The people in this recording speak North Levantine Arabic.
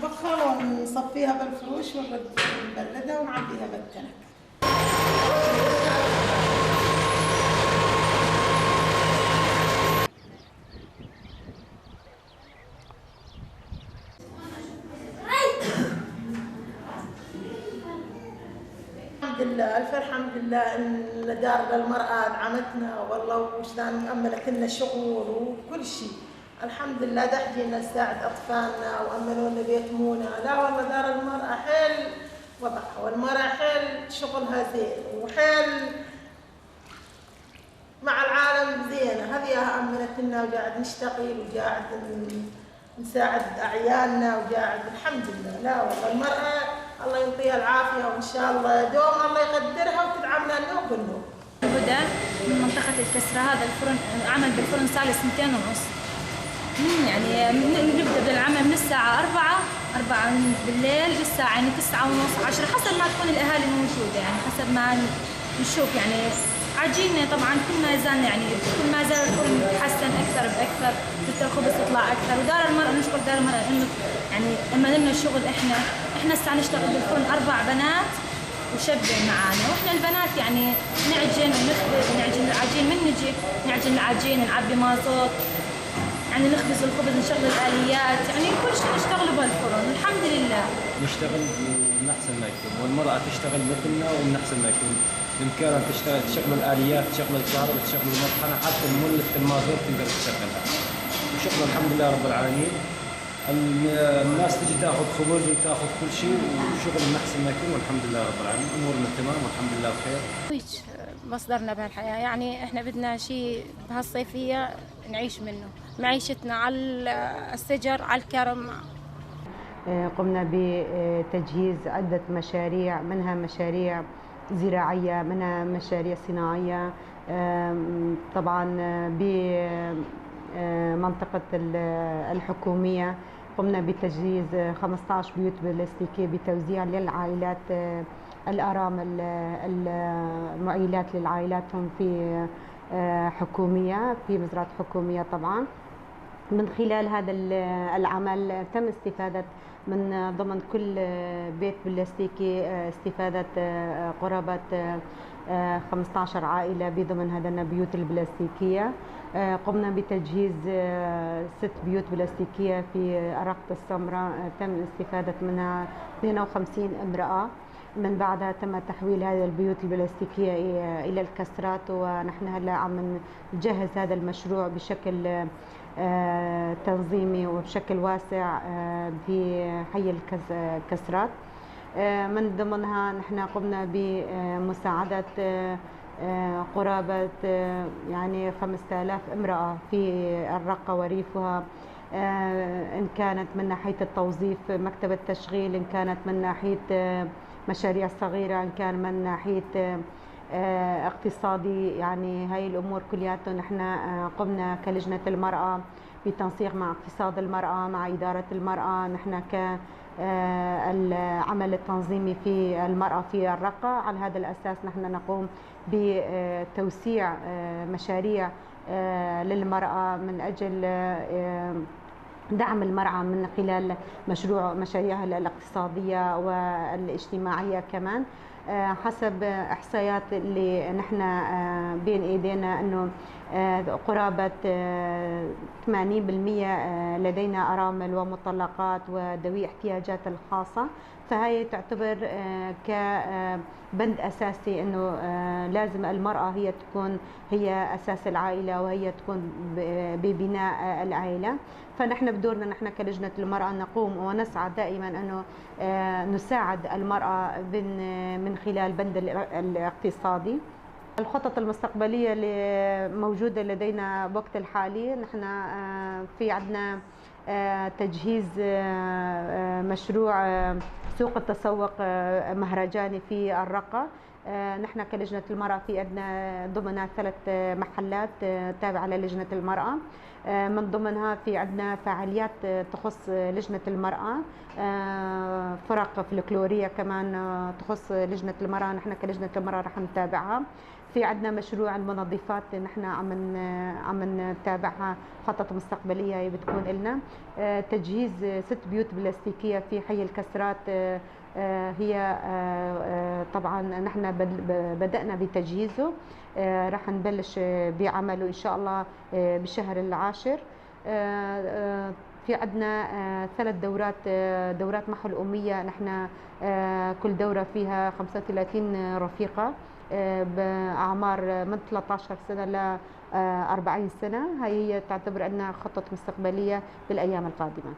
نطبخها ونصفيها بالفروش ونرد نبردها ونعبيها بالتنك. الحمد لله، ألف الحمد لله إن دار المرأة دعمتنا والله، وشلون أملت لنا شغل وكل شيء. الحمد لله دحجينا نساعد أطفالنا وأمنوا لنا بيت مونا. لا والله دار المرأة حيل وضعها، والمرأة حيل شغلها زين وحيل مع العالم زينة. هذه أمنت لنا وقاعد نشتغل وقاعد نساعد أعيالنا وقاعد الحمد لله. لا والله المرأة الله يعطيها العافية، وإن شاء الله دوم الله يقدرها وتدعمنا النوب بالنوب. هدى من منطقة الكسرة. هذا الفرن عمل بالفرن صار له 2.5 سنين، يعني نبدأ بالعمل من الساعة 4 بالليل للساعة يعني 9:30 10، حسب ما تكون الأهالي موجودة، يعني حسب ما نشوف. يعني عجينة طبعا كل ما زال، يعني كل ما زال الفرن يتحسن أكثر بأكثر، حتى الخبز يطلع أكثر. ودار المرأة نشكر دار المرأة إنه يعني أمن لنا الشغل. إحنا الساعة نشتغل بالفرن 4 بنات وشاب معانا، وإحنا البنات يعني نعجن ونخبز، نعجن العجين من نجي نعجن العجين، نعبي مازوت، يعني نخبز الخبز، نشغل الآليات، يعني كل شيء نشتغله بالفرن الحمد لله. نشتغل من أحسن ما يكون، والمرأة تشتغل مثلنا ومن أحسن ما يكون. بإمكانها تشتغل، تشغل الآليات، تشغل الكهرباء، تشغل المطحنة، حتى مولة المازوت تقدر تشغلها. وشغل الحمد لله رب العالمين. الناس تجي تاخذ خبز وتاخذ كل شيء، وشغل من احسن ما يكون والحمد لله رب العالمين. امورنا تمام والحمد لله بخير. هيك مصدرنا بهالحياه، يعني احنا بدنا شيء بهالصيفيه نعيش منه، معيشتنا على الشجر على الكرم. قمنا بتجهيز عده مشاريع، منها مشاريع زراعيه، منها مشاريع صناعيه، طبعا بمنطقه الحكوميه. قمنا بتجهيز 15 بيوت بلاستيكية بتوزيع للعائلات الأرامل المعيلات للعائلات هم في حكومية، في مزرعة حكومية. طبعا من خلال هذا العمل تم استفادة من ضمن كل بيت بلاستيكي استفادة قرابة 15 عائلة بضمن هذا البيوت البلاستيكية. قمنا بتجهيز 6 بيوت بلاستيكية في أرقة السمراء، تم الاستفادة منها 52 امرأة. من بعدها تم تحويل هذه البيوت البلاستيكية إلى الكسرات، ونحن هلا عم نجهز هذا المشروع بشكل تنظيمي وبشكل واسع في حي الكسرات. من ضمنها نحن قمنا بمساعدة قرابة يعني 5000 امرأة في الرقة وريفها، إن كانت من ناحية التوظيف، مكتب التشغيل، إن كانت من ناحية مشاريع صغيرة، إن كان من ناحية اقتصادي. يعني هاي الأمور كلياتها نحن قمنا كلجنة المرأة بتنسيق مع اقتصاد المرأة، مع إدارة المرأة، نحن كالعمل التنظيمي في المرأة في الرقة. على هذا الأساس نحن نقوم بتوسيع مشاريع للمرأة من أجل دعم المرأة من خلال مشاريعها الاقتصادية والاجتماعية. كمان حسب إحصائيات اللي نحن بين إيدينا أنه قرابة 80% لدينا أرامل ومطلقات وذوي احتياجات الخاصة، فهي تعتبر كبند أساسي أنه لازم المرأة هي تكون هي أساس العائلة وهي تكون ببناء العائلة. فنحن بدورنا نحن كلجنة المرأة نقوم ونسعى دائما أنه نساعد المرأة من خلال بند الاقتصادي. الخطط المستقبلية اللي موجودة لدينا بوقت الحالي، نحن في عندنا تجهيز مشروع سوق التسوق مهرجاني في الرقة. نحن كلجنة المرأة في عندنا ضمنها 3 محلات تابعة للجنة المرأة، من ضمنها في عندنا فعاليات تخص لجنة المرأة، فرق فلكلورية كمان تخص لجنة المرأة، نحن كلجنة المرأة رح نتابعها. في عندنا مشروع المنظفات نحن عم نتابعها، خطط مستقبلية بتكون لنا. تجهيز 6 بيوت بلاستيكية في حي الكسرات هي طبعا نحن بدأنا بتجهيزه، رح نبلش بعمله إن شاء الله بالشهر العاشر. في عندنا 3 دورات، دورات محو الأمية، نحن كل دورة فيها 35 رفيقة بأعمار من 13 سنة ل 40 سنة. هاي هي تعتبر عندنا خطة مستقبلية بالأيام القادمة.